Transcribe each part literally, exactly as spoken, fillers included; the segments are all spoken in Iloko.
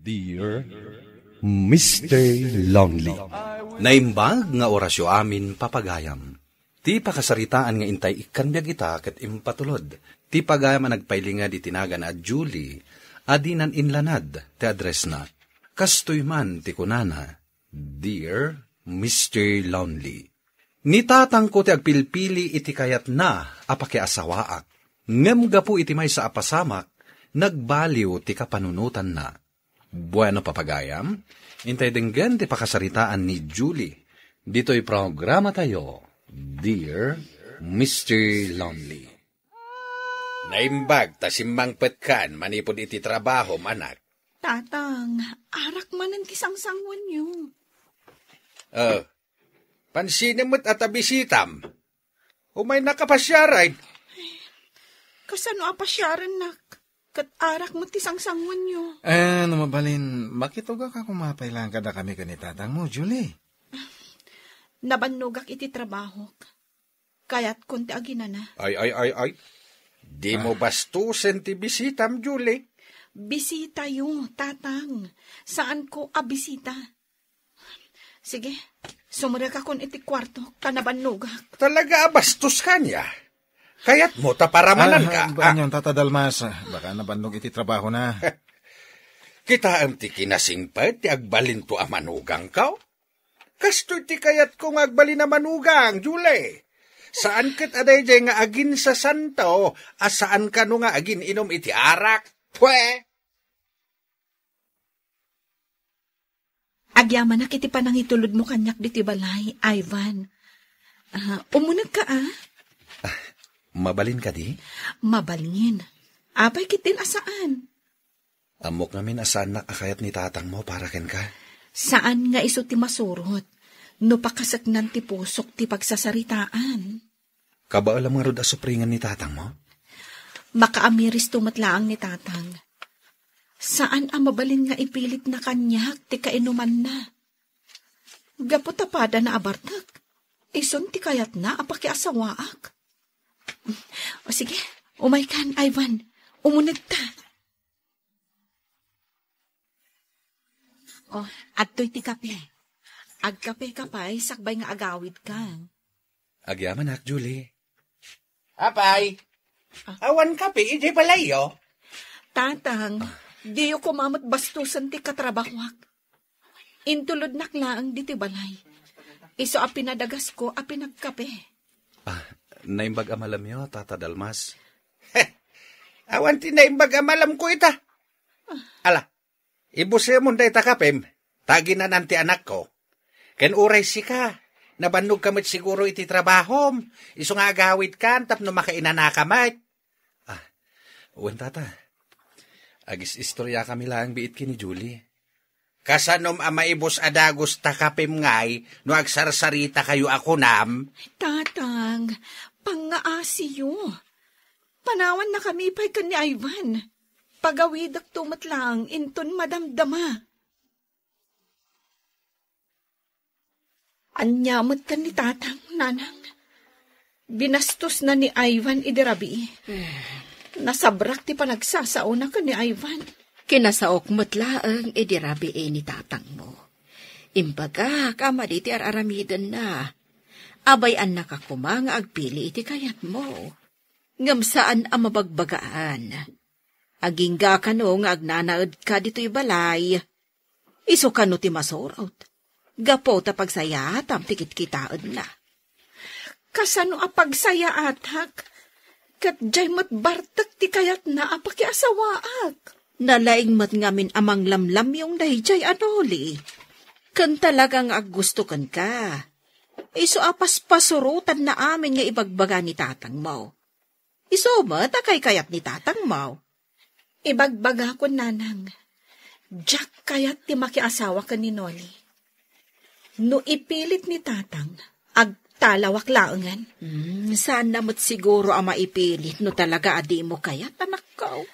Dear Mister Lonely. Naimbag nga orasyo amin, papagayam. Ti pakasaritaan nga intay ikkan biag ita ket impatulod ti pagayam a nagpailinged iti nagan a Julie a dinan inlanad ti addressna. Kastoy man ti kunana, "Dear Mister Lonely, ni tatangko ti agpilpili iti kayatna a pakiasawaak, ngem gapu iti maysa a pasamak, nagbaliw ti kapanunotanna." Bueno, papagayam, intay denggen ti pakasaritaan ni Julie ditoy programatayo, Dear Mister Lonely. Naimbag ta simmangpetkan manipud iti trabahom, anak. Tatang, arak manen ti sangsanguenyo. Eh, pansinem met a ta bisitam. Umaynak a pasiaren. Kasano a pasiarennak? Ket arak met ti sangsanguenyo. Eh, no mabalin, makitugak a kumapay lang kadakami ken ni tatangmo, Julie. Nabannogak iti trabahok. Kayatkon ti aginana. Ay, ay, ay, ay. Dimo bastusen ti bisitam, Julie. Bisitayo, tatang. Saanko a bisita. Sige, sumrekakon iti kuartok ta nabannogak. Talaga a bastos kaniak. Kayatmo ta paramananka. Ah, baanyon, Tata Dalmas. Baka nabannog iti trabahona. Kitaem ti kinasingpet ti agbalinto a manugangko. Kastoy ti kayatko nga agbalin a manugang, Julie. Saan ket a daydiay nga aginsasanto a saan kano nga agin-inum iti arak. Pwe! Agyamanak iti panangitulodmo kaniak ditoy balay, Ivan. Ah, umunegka, a? Mabalin kadi? Mabalin. Apay ketdin a saan? Ammok ngamin a saannak a kayat ni tatangmo para kenka. Saan nga isu ti masurot no pakaseknan ti pusok ti pagsasaritaan. Kabaelam ngarud a supringen ni tatangmo? Makaamiristo met laeng ni tatang. Saan a mabalin nga ipilitna kaniak ti kainumanna. Gapu ta padana a bartek, isun ti kayatna a pakiasawaak. O sige, umaykan, Ivan. Umunegta. Oh, adtoy ti kape. Agkapeka pay sakbay nga agawidka. Agyamanak, Julie. Apay, awan kape idiay balayyo? Tatang, diyo koma met bastusen ti katrabahuak. Intulodnak laeng ditoy balay. Isu a pinadagasko a pinagkape. Ah, naimbag a malamyo, Tata Dalmas. Awan ti naimbag a malamko ita. Ala, ibusemon dayta kapem, ta aginanan ti anakko. Ken uray sika, nabannogka met siguro iti trabahom, isu nga agawidkan tapno makainanaka met. Ah, wen, Tata. Agis-istoriakami laeng biit ken ni Julie. Kasanom a maibus a dagus ta kapem ngay no agsarsarita kayo a kunam? Tatang, pangngaasiyo. Panawannakami pay ken ni Ivan. Pagawidekto met laeng inton madamdama. Ania met ken ni Tatang, Nanang? Binastosna ni Ivan idi rabii. Nasabrak ti panagsasaona ken ni Ivan. Kinasaok met laeng idi rabii ni tatangmo. Imbagak a madi ti ar-aramidenna. Abay-annaka koma nga agpili iti kayatmo. Ngem saan a mabagbagaan. Agingga kano nga agnanaedka ditoy balay. Isu kano ti masurot. Gapu ta pagsayaatam ti kitkitaenna. Kasano a pagsayaatak? Ket diay met bartek ti kayatna a pakiasawaak. Nalaing met ngamin a manglamlamyong daydiay a Noli. Ken talaga nga aggusto kenka. Isu a paspasurotanna amin nga ibagbaga ni tatangmo. Isu met a kaykayat ni tatangmo. Ibagbagakon, Nanang, diak kayat ti makiasawa ken ni Noli. No ipilit ni Tatang, agtalawak laengen. Hmm, saanna met siguro a maipilit no talaga a dimo kayat, anakko.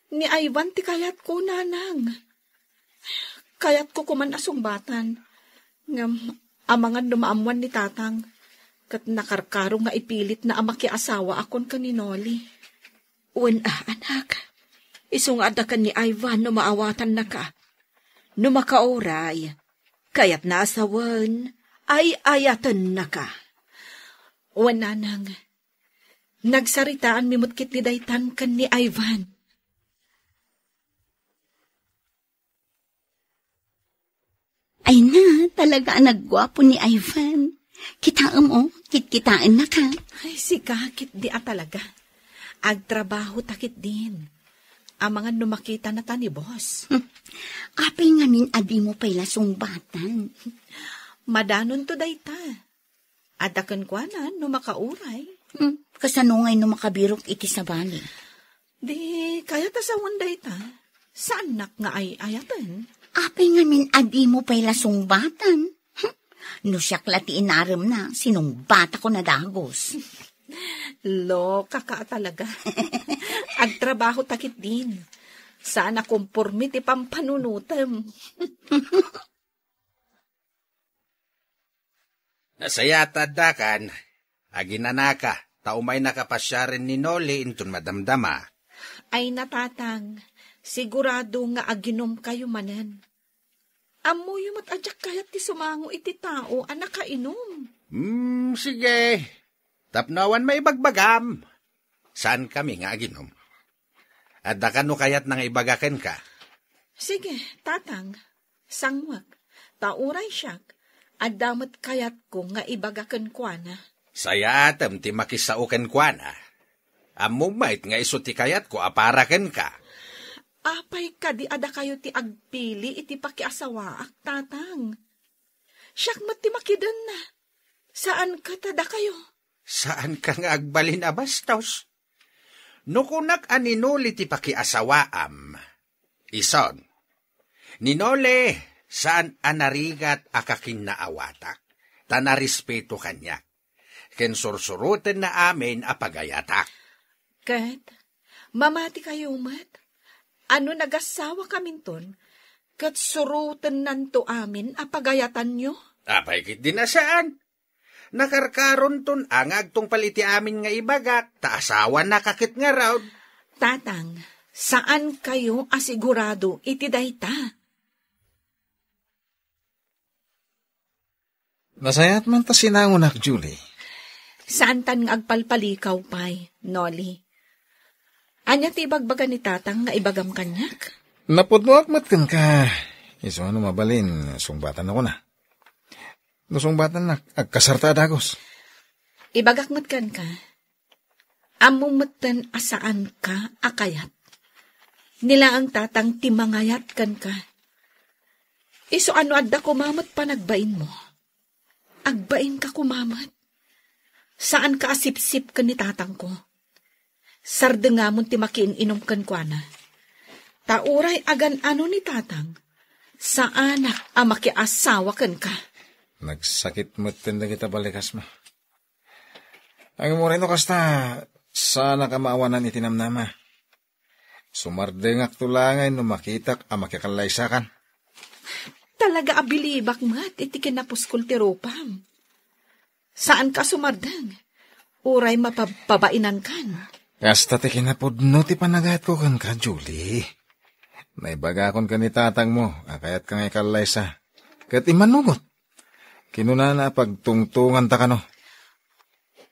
Ni Ivan ti kayatko, Nanang. Kayatko koman a sungbatan. Ngem amangan no maammuan ni Tatang, ket nakarkaro nga ipilitna a makiasawaakon ken ni Noli. Wen a, anak. Isu nga adda ken ni Ivan no maawatannaka. No makauray, kayatna a sawen, ay-ayatennaka. Wen, nanang, nagsaritaanmi met ketdi daytan ken ni Ivan. Ay na, talaga a nagguapo ni Ivan. Kitaem, oh, kitkitaennaka. Ay, sika, ketdi a talaga. Agtrabaho ta ketdin. Amangan no makitana ta ni boss. Hmm. Apay ngamin a dimo pay la sungbatan? Madanonto dayta. Adda kenkuana no makauray. Hmm, kasano ngay no makabirok iti sabali? Di kayat a sawen dayta. Saannak nga ay-ayaten. Apay ngamin a dimo pay la sungbatan? Hmm, no siak la ti inaremna, sinungbatako na dagus. Lokaka talaga. Agtrabaho ta ketdin. Saan a komporme ti pampanunotem. Nasayaat addakan, aginanaka, ta umaynaka pasiaren ni Noli inton madamdama. Ay, natatang, sigurado nga aginomkayo manen. Ammoyo met a diak kayat ti sumango iti tao a nakainom. Hmm, sige. Tapno awan maibagbagam. Saankami nga aginom. Adda kano kayatna nga ibaga kenka? Sige, tatang. Sanguek. Ta uray siak, adda met kayatko nga ibaga kenkuana. Sayaatem ti makisao kenkuana. Ammom met nga isu ti kayatko a para kenka. Apay kadi a dakayo ti agpili iti pakiasawaak, tatang? Siak met ti makidenna. Saan ket a dakayo? Saanka nga agbalin a bastos? No kunak a ni Noli ti pakiasawaam, ison, ni Noli, saan a narigat a kakinnaawatak, ta narespeto kaniak, ken sursurotenna amin a pagayatak. Ket mamatikayo met, a no nagasawa kaminton, ket surotennanto amin a pagayatanyo? Apay ketdi a saan? Nakarkaronton a nga agtungpal iti amin nga ibagak, ta asawanaka ket ngarud. Tatang, saankayo a sigurado iti dayta? Nasayaat man ta sinangonak, Julie. Saantan nga agpalpalikaw pay, Noli. Ania ti ibagbaga ni tatang nga ibagam kaniak? Napudnoak met kenka. Isu a no mabalin, sungbatannakona. No sungbatannak, agkasarta a dagus. Ibagak met kenka, ammom metten a saanka a kayat. Ni laeng tatang ti mangayat kenka. Isu a no adda koma met panagbainmo, agbainka koma met. Saanka a sipsip ken ni tatangko. Sardengamon ti makiin-inom kenkuana. Ta uray agan-ano ni tatang, saanak a makiasawa kenka. Nagsakit metten dagita balikasmo. Ngem uray no kasta, saanak a maawanan iti namnama. Sumardengakto laeng no makitak a makikallaysakan. Talaga a bilibak met iti kinapuskol ti rupam. Saanka a sumardeng. Uray mapabpabainankan. Kasta ti kinapudno ti panagayatko kenka, Julie. Naibagakon ken ni tatangmo a kayatka nga ikallaysa. Ket immanugot. Kinunana a pagtungtonganta kano.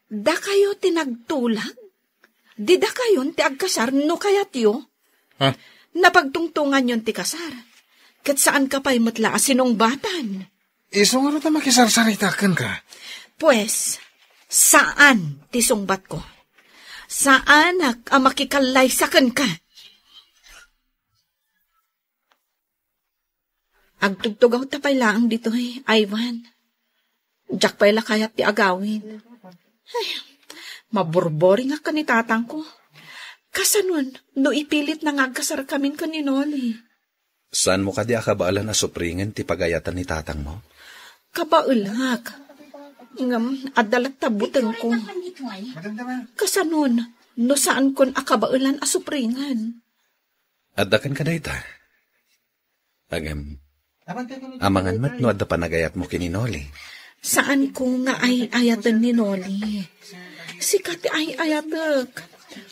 Dakayo ti nagtulag? Di dakayon ti agkasar no kayatyo? Ha? Napagtungtonganyon ti kasar. Ket saanka pay met la a sinungbatan. Isu ngarud a makisarsarita kenka. Pues, saan ti sungbatko. Saanak a makikallaysa kenka. Agtugtugaw ta pay laeng ditoy, Ivan. Diak pay la kayat ti agawid. Ay, maburboringak ken ni tatangko. Kasanon no ipilitna nga agkasarkamin ken ni Noli? Saanmo kadi a kabaelan a supringen ti pagayatan ni tatangmo? Kabaelak. Ngem, adda latta butengko. Kasanon no saankon a kabaelan a supringen? Adda kenka dayta. Ngem, amangan met no adda panagayatmo ken ni Noli. Saanko nga ay-ayaten ni Noli. Sika ti ay-ayatek.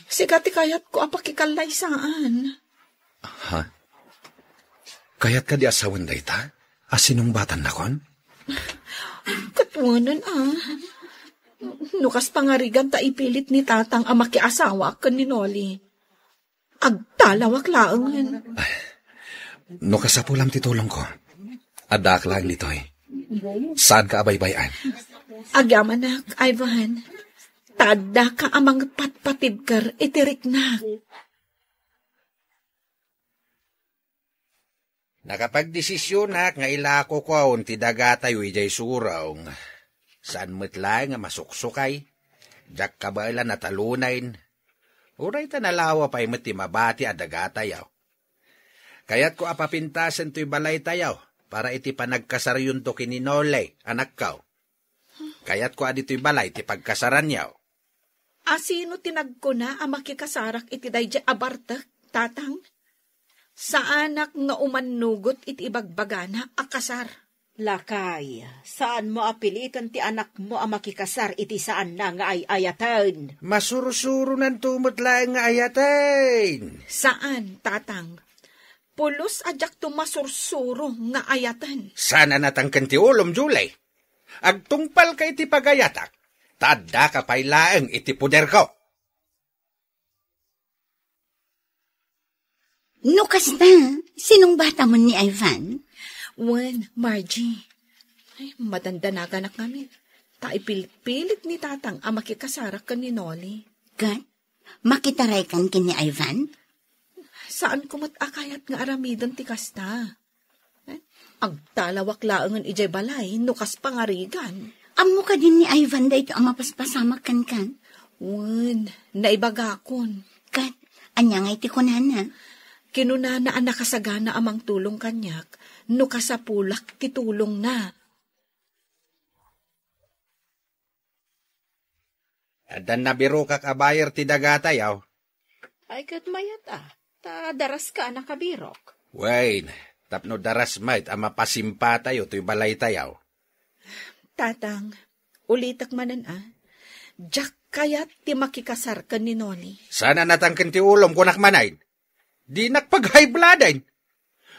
Sika ti kayatko a pakikallaysaan. Ha? Kayat kadi a sawen dayta? A sinungbatannakon? Ket wen a. No kas pangarigan ta ipilit ni Tatang a makiasawa ken ni Noli, agtalawak laengen. Ay, no kasapulam ti tulongko, addaak laeng ditoy. Saanka a baybay-an. Agyamanak, Ivan. Ta addaka a mangpatpatibker iti riknak. Nakapagdesisionak nga ilakokon ti dagatayo idiay surong. Saan met laeng a masuksukay. Diak kabaelan a talunen. Uray ta nalawa pay met ti mabati a dagatayo. Kayatko a papintasen toy balaytayo para iti panagkasaryonto ken ni Noli, anakko. Kayatko a ditoy balay ti pagkasaranyo. A sino ti nagkuna a makikasarak iti daydiay a bartek, Tatang? Saanak nga umannugot iti ibagbagana a kasar. Lakay, saanmo a piliten ti anakmo a makikasar iti saanna nga ay-ayaten. Masursuronanto met laeng nga ayaten. Saan, Tatang. Pulos a diakto masursuro nga ayaten. Saan a natangken ti ulom, Julie. Agtungpalka iti pagayatak, ta addaka pay laeng iti poderko. No kasta, sinungbatamon ni Ivan? Wen, Margie. Ay, madandanaganak ngamin. Ta ipilpilit ni Tatang a makikasarak ken ni Noli. Ket, makitaraykan ken ni Ivan? Saanko met a kayat nga aramiden ti kasta. Eh, agtalawak laengen idiay balay no kas pangarigan. Ammo kadi ni Ivan daytoy a mapaspasamak kenka? Wen, naibagakon. Ket, ania ngay ti kunana? Kinunana a nakasagana a mangtulong kaniak no kasapulak ti tulongna. Addan nabirokak a buyer ti dagatayo. Ay, ket mayat a, ta daraska a nakabirok. Wen, tapno daras met a mapasimpatayo toy balaytayo. Tatang, ulitek manen a, diak kayat ti makikasar ken ni Noli. Saan a natangken ti ulom, kunak manen. Dinak pag-high blood-en.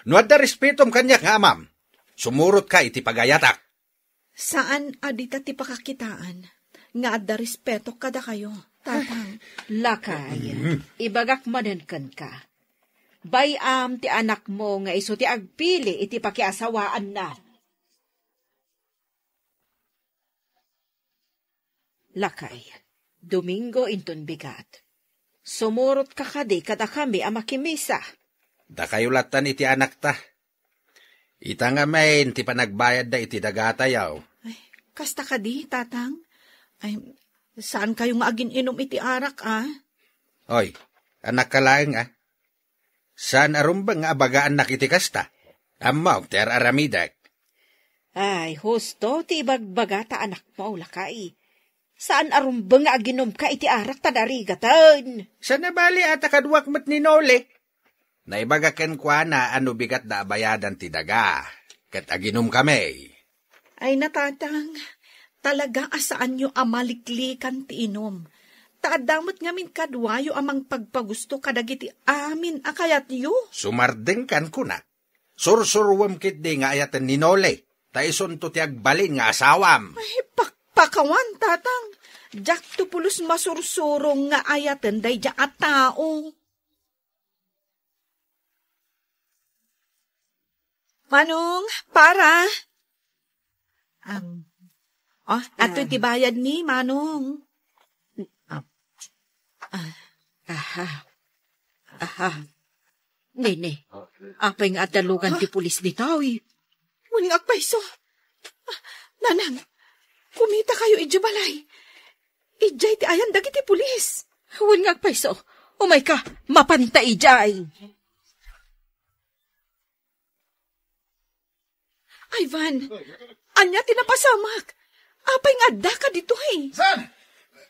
No adda respetom kaniak nga amam, sumurotka iti pagayatak. Saan a dita ti pakakitaan nga adda respetok kadakayo, Tatang. Lakay, ibagak manen kenka. Bay-am ti anakmo nga isu ti agpili iti pakiasawaanna. Lakay, Domingo inton bigat. Sumurotka kadi kadakami a makimisa? Dakayo lattan iti anakta. Ita ngamin ti panagbayadda iti dagatayo. Ay, kasta kadi, Tatang? Ay, saankayo nga agin-inom iti arak, a? Oy, anakka laeng, a? Saan a rumbeng nga abagaannak iti kasta? Ammok ti ar-aramidek. Ay, husto ti ibagbagata, anakmo, lakay. Saan a rumbeng nga aginumka iti arak ta narigaten. Saan a bali a ta kaduak met ni Noli? Naibaga kenkuana a no bigatda a bayadan ti daga, ket aginumkami. Ay, natatang, talaga a saanyo a maliklikan ti inum. Ta adda met ngamin kaduayo a mangpagpagusto kadagiti amin a kayatyo. Sumardengkan, kunak. Sursuruem ketdi nga ayaten ni Noli, ta isunto ti agbalin nga asawam. Ay, pakpakawan, tatang. Diakto pulos masursuro nga ayaten daydiay a tao. Manong, para. Am, oh, atoy ti bayad ni Manong. Ah. Ah. Aha. Aha. Nene, apay nga adda lugan ti pulis ditoy? Wen nga agpayso. Ah, Nanang, kumitakayo idiay balay. Idiay ti ayan dagiti pulis. Wen nga agpayso. Umayka, mapanta idiay. Ivan, ania ti napasamak? Apay nga addaka ditoy? Saan?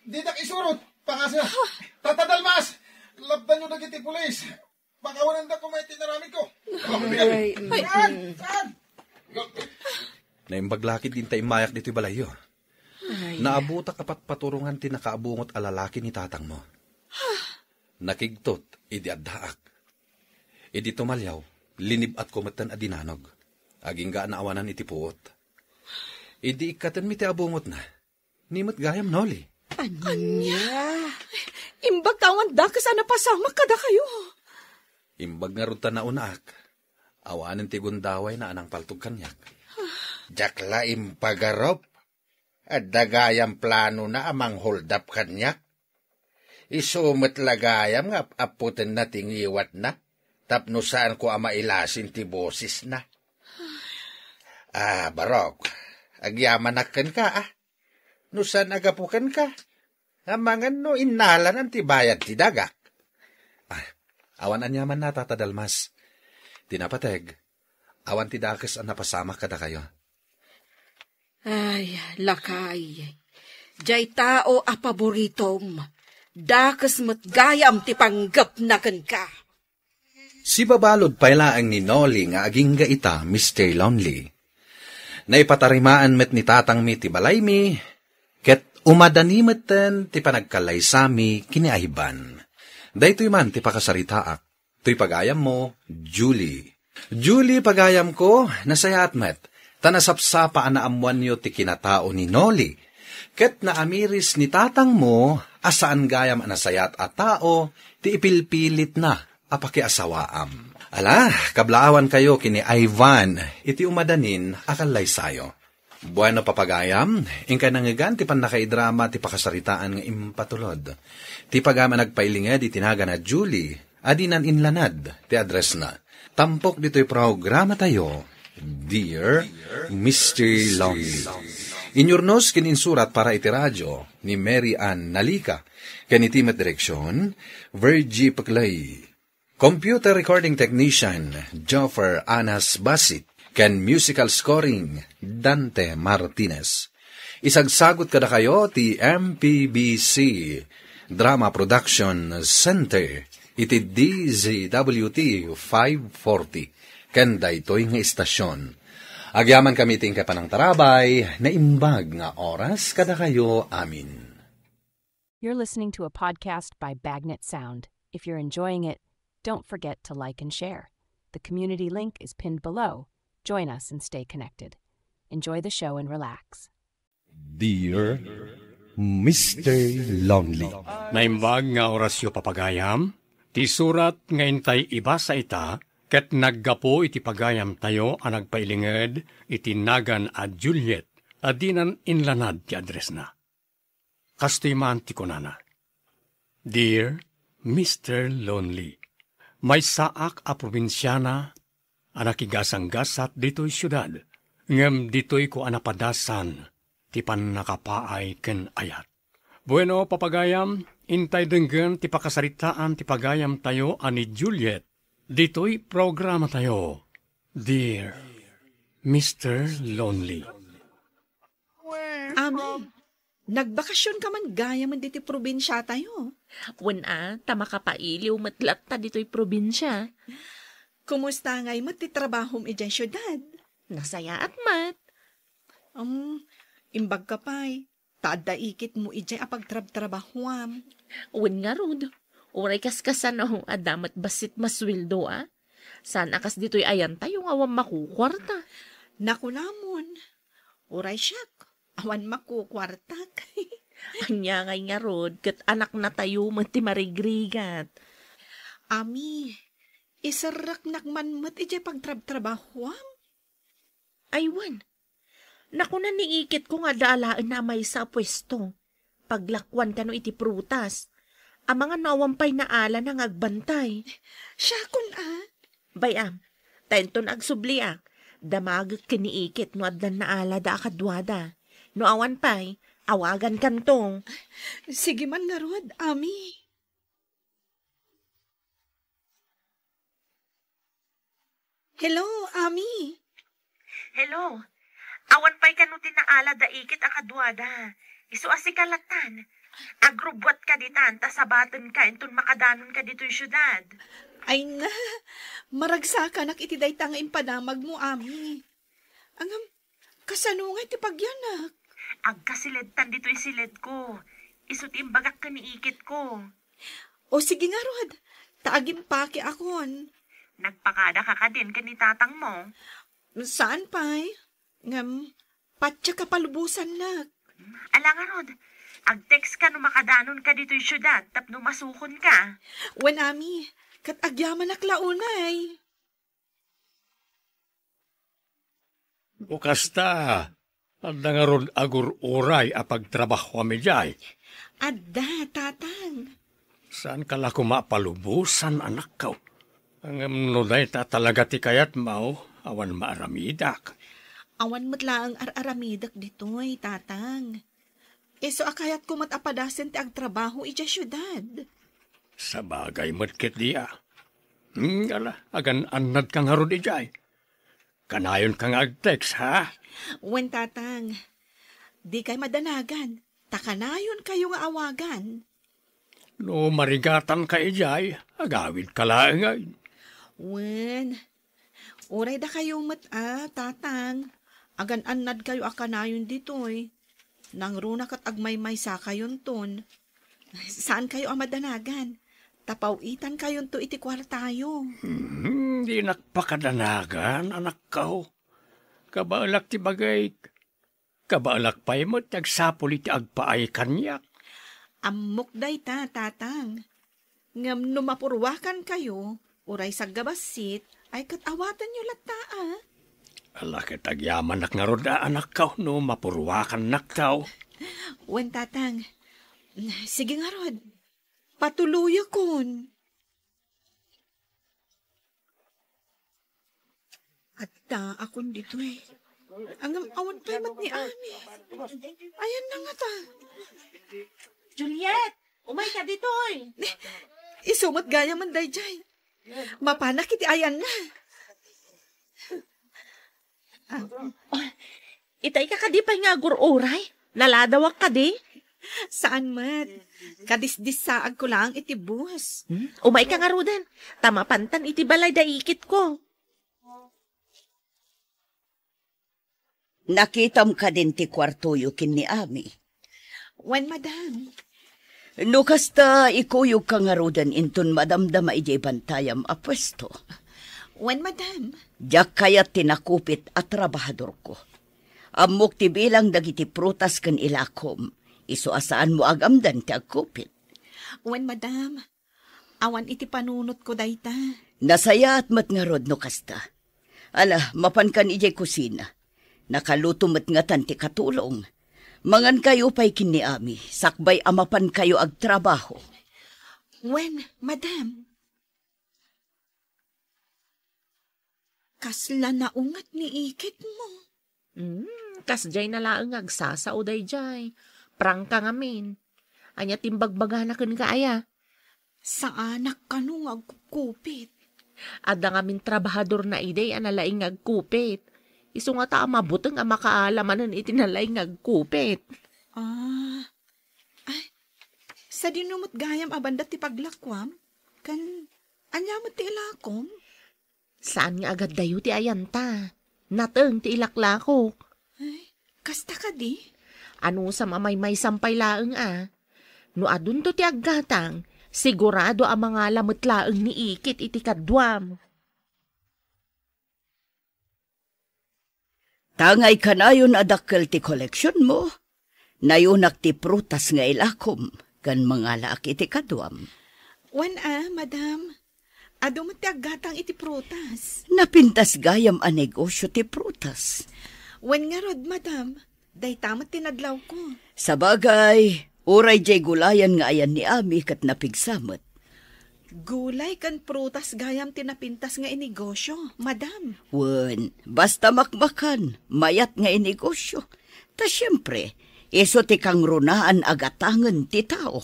Ditak isurot. Pangasya. Tata Dalmas, lapdanyo dagiti pulis. Pakawananda koma iti inaramidko. Ay, ay. Saan? Saan? Naimbag la ketdi ta immayak ditoy balayyo. Ay. Naabutak a patpaturongan ti nakaabungot a lalaki ni tatangmo. Nakigtot idi addaak. Idi tumaliaw, Linib-atko metten a dinanog. Agingga a naawanan iti puot. Idi ikkatenmi ti abungotna, ni met gayam Noli. Ania? Imbag ta awan dakes a napasamak kadakayo. Imbag ngarud ta naunaak. Awanen ti gundawayna a nangpaltog kaniak. Diak la impagarup. Adda gayam planona a mangholdap kaniak. Isu met la gayam nga ap-apputenna ti ngiwatna tapno saanko a mailasin ti bosesna. Ah, barok, agyamanak kenka, ah. No saan a gapu kenka, amangan no innalanan ti bayad ti dagak. Ah, awan aniamanna, Tata Dalmas. Ti napateg, awan ti dakes a napasamak kadakayo. Ay, lakay, diay tao a paboritom, dakes met gayam ti panggepna kenka. Sibabalud pay laeng ni Noli nga agingga ita, Mister Lonely. Naipatarimaan met ni tatangmi ti balaymi, ket umadani metten ti panagkallaysami ken ni Ivan. Daytoy man ti pakasaritaak. Toy pagayammo, Julie. Julie, pagayamko, nasayaat met, ta nasapsapa a naammoanyo ti kinatao ni Noli. Ket naamiris ni tatangmo a saan gayam a nasayaat a tao ti ipilpilitna a pakiasawaam. Ala, kablaawankayo ken ni Ivan iti umadanin a kallaysayo. Bueno, papagayam, inkay nangngegan ti pannakaidrama ti pakasaritaan nga impatulod. Ti pagayam a nagpailinged iti nagan a Julie, a dinan inlanad ti addressna. Tampok ditoy programatayo, Dear Mister Lonely. Inyurnos ken insurat para iti radio ni Mary Ann Nalika, ken iti met direksion, Virgie Peclay. Computer recording technician, Joffer Anas Basit, ken musical scoring, Dante Martinez. Isagsagut kadakayo ti M P B C Drama Production Center iti D Z W T five forty, ken daytoy nga istasyon. Agyamankami iti inkay panangtarabay, naimbag nga oras kadakayo amin. You're listening to a podcast by Bagnet Sound. If you're enjoying it, don't forget to like and share. The community link is pinned below. Join us and stay connected. Enjoy the show and relax. Dear Mister Lonely. Naimbag nga orasyo, papagayam. Ti surat nga intay ibasa ita, ket naggapu iti pagayamtayo a nagpailinged iti nagan a Juliet, a dinan inlanad ti addressna. Kastoy man ti kunana, Dear Mister Lonely, maysaak a probinsiana a nakigasanggasat ditoy siudad, ngem ditoyko a napadasan ti pannakapaay ken ayat. Bueno, papagayam, intay denggen ti pakasaritaan ti pagayamtayo a ni Juliet ditoy programatayo, Dear Mister Lonely. Ami, nagbakasionka man gayamen ditoy probinsiatayo? Wen a, ta makapailiw met latta ditoy probinsia. Kumusta ngay met ti trabahom idiay siudad? Nasayaat met. Um, imbagka pay, ta adda ikitmo idiay a pagtrabtrabahuam. Wen ngarud, uray kaskasano, adda met bassit masueldo a. Saan a kas ditoy ayantayo nga awan makukuarta. Nakunamon, uray siak, awan makukuartak. Ania ngay ngarud, ket anaknatayo met ti marigrigat. Ami, iserreknak man met idiay pagtrabtrabahuam. Ay wen, nakuna ni ikitko nga adda alaenna a maysa a puesto. Paglakuan kano iti prutas. Amangan no awan pay naalana nga agbantay. Siakon a? Bay-am, ta inton agsubliak, damagek ken ni ikit no addan naalada a kaduada. No awan pay, awagankanto. Sige man ngarud, Ami. Hello, Ami. Hello. Awan pay kano ti naalada ikit a kaduada. Isu a sika lattan. Agrubbuatka ditan ta sabatenka inton makadanonka ditoy siudad. Ay na, maragsakanak iti dayta nga impadamagmo, Ami. Ngem, kasano ngay ti pagyanak? Agkasiledtan ditoy siledko. Isu ti imbagak ken ni ikitko. O sige ngarud, ta agimpakeakon. Nagpakada ka kadin ken ni tatangmo? Saan pay. Ngem, patyak a palubosannak. Ala ngarud, ag-text ka no makadanon ka ditoy siudad tapno masukon ka. Wen, Ami, ket agyamanak la unay. O kasta, adda ngarud agur-uray a pagtrabahoam idiay? Adda, Tatang. Saan ka la koma a palubosan, anakko? Ngem no dayta talaga ti kayatmo, awan maaramidak. Awan met laeng ar-aramidek ditoy, Tatang. Isu a kayatko met a padasen ti agtrabaho idiay siudad. Sabagay met ketdi a. Hmm, ala, agan-annadka ngarud idiay. Kanayonka nga ag-text, ha? Wen, Tatang. Dikay madanagan, ta kanayonkayo nga awagan. No marigatanka idiay, agawidka laengen. Wen, uray dakayo met a, Tatang, agan-annadkayo a kanayon ditoy. Nangruna ket agmaymaysakayonton. Saankayo a madanagan. Ta paw-itankayonto iti kuartayo. Hmm, dinak pakadanagan, anakko. Kabaelak ti bagik. Kabaelak pay met ti agsapul iti agpaay kaniak. Ammok dayta, Tatang. Ngem no mapurruakankayo, uray saggabassit, ay ket awatenyo latta, a? Ala ket agyamanak ngarud a, anakko, no mapurruakannakto. Wen, Tatang. Sige ngarud. Patuloyakon. Addaakon ditoy. Ngem awan pay met ni Ami. Ayanna ngata? Juliet, umayka ditoy. Isu met gayamen daydiay. Mapanak iti ayanna. Ah. Itay ka kadi pay nga agur-uray? Naladawak kadi? Saan met. Kadisdissaagko laeng iti bus. Hmm? Umayka ngaruden, ta mapantan iti balay da ikitko. Nakitam kadin ti kuartoyo ken ni Ami? Wen, madam. No kasta, ikuyogka ngaruden inton madamdama idiay bantayam a puesto. Wen, madam. Diak kayat ti nakupit a trabahadorko. Ammok ti bilang dagiti prutas ken ilakom. Isu a saanmo agamdan ti agkupit. Wen, madam. Awan iti panunotko dayta. Nasayaat met ngarud no kasta. Ala, mapankan idiay kusina. Nakaluto met ngatan ti katulong. Mangankayo pay ken ni Ami, sakbay a mapankayo agtrabaho. Wen, madam. Kasla naunget ni ikitmo. Hmm, kasdiay na laeng nga agsasao daydiay. Prangka ngamin. Ania ti imbagbagana kenka aya? Saanak kano nga agkupit. Adda ngamin trabahadorna idi a nalaing nga agkupit. Isu ngata a mabuteng a makaala manen iti nalaing nga agkupit. Ah. Ay, sadino met gayam a banda ti paglakuam? Ken ania met ti ilakom? Saan nga agaddayo ti ayanta. Nateng ti ilaklakok. Ay, kasta kadi? Anusam a maymaysam pay laeng a. No adunto ti aggatang, sigurado a mangala met laeng ni Ikit iti kaduam. Tangay kanayon a dakkel ti koleksionmo, nayunak ti prutas nga ilakom, ken mangalaak iti kaduam. Wen a, madam. Adu met ti aggatang iti prutas. Napintas gayam a negosio ti prutas. Wen ngarud, madam. Dayta met ti nadlawko. Sabagay, uray diay gulayan nga ayan ni Ami ket napigsa met. Gulay ken prutas gayam ti napintas nga inegosio, madam. Wen, basta makmakan, mayat nga inegosio. Ta siempre, isu ti kangrunaan a gatangen ti tao.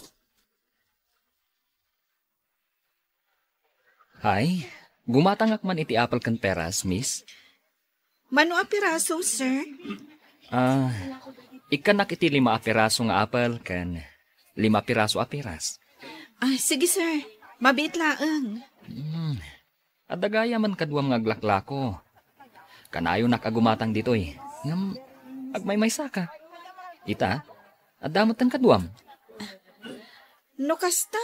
Ay, gumatangak man iti apel ken peras, miss. Mano a piraso, sir? Ah, ikkanak iti lima a piraso nga apel ken lima piraso a peras. Ah, sige, sir. Mabiit laeng. Hmm. Adda gayam man kaduam nga aglaklako. Kanayonak a gumatang ditoy. Ngem agmaymaysaka. Ita, adda metten kaduam. No kasta,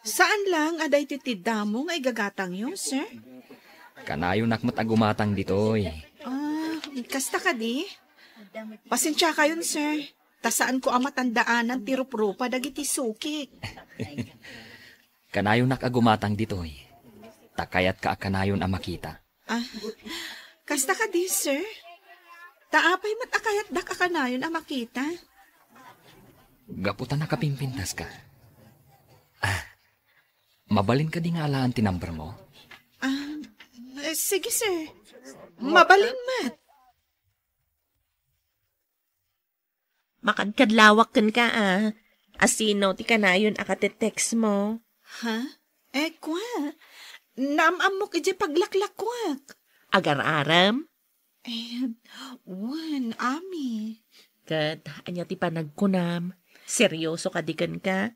Saan lang a daytoy ti damo nga igagatangyo, sir? Kanayonak met a gumatang ditoy. Ah, kasta kadi? Pasensiakayon, sir. Ta saanko a matandaanan ti ruprupa dagiti sukik. Kanayonak a gumatang ditoy. Ta kayatka a kanayon a makita. Ah, kasta kadi, sir? Ta apay met a kayatdak a kanayon a makita? Gapu ta nakapimpintaska. Ah, mabalin kadi nga alaan ti number mo? Ah, eh, sige, sir. Mabalin met. Makadkadlawak kenka, a. Asino ti kanayon a katetext mo? Ha? Eh, kua. Naam-ammok idiay paglaklakuak. Agar-aram? Eh, wen, Ami. Ket ania ti panagkunam? Serioso kadi kenka?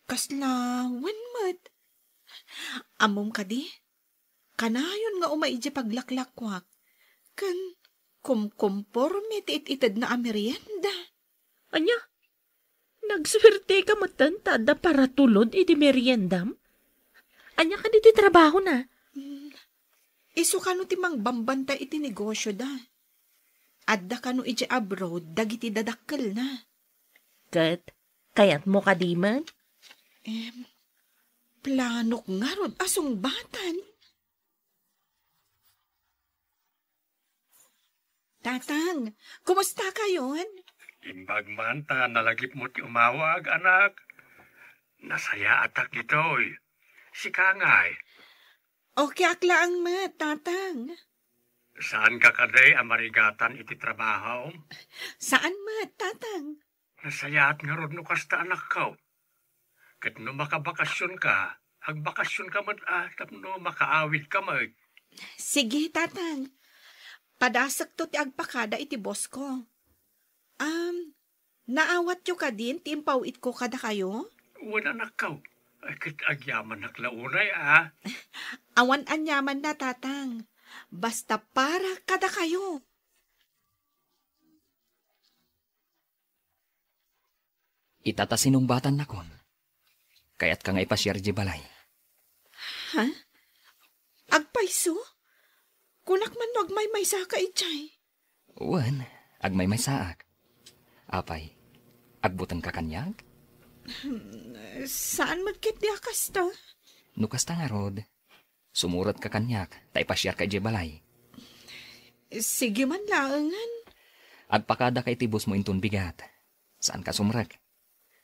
Kasla, wen met. Ammom kadi? Kanayon nga umay idiay paglaklakuak. Ken kumkomporme ti it-itedna a merienda. Ania? Nagsuerteka metten ta adda paratulod iti meriendam? Ania kadi ti trabahona? Mm, isu kano ti mangbambantay iti negosyoda. Adda kano idiay abroad dagiti dadakkelna. Ket kayatmo kadi met? Em, planok ngarud a sungbatan. Tatang, kumusta kayon? Imbag man ta nalagipmo ti umawag, anak. Nasayaatak ditoy. Sika ngay? Okay ak laeng met, Tatang. Saanka kadi a marigatan iti trabahom? Saan met, Tatang. Nasayaat ngarud no kasta, anakko. Ket no makabakasionka, agbakasionka met a tapno makaawidka met. Sige, Tatang. Padasekto ti agpakada iti bosko. Am, naawatyo kadin ti impaw-itko kadakayo? Wen, anakko. Ay, ket agyamanak la unay, a. Awan aniamanna, Tatang. Basta para kadakayo. Ita ta sinungbatannakon. Kayatka nga ipasiar idiay balay. Ha? Agpayso? Kunak man no agmaymaysaka idiay. Wen, agmaymaysaak. Apay, agbutengka kaniak? Hmm, saan met ketdi a kasta? No kasta ngarud, sumurotka kaniak, ta ipasiarka idiay balay. Sige man laengen. Agpakadaka iti busmo inton bigat. Saanka sumrek.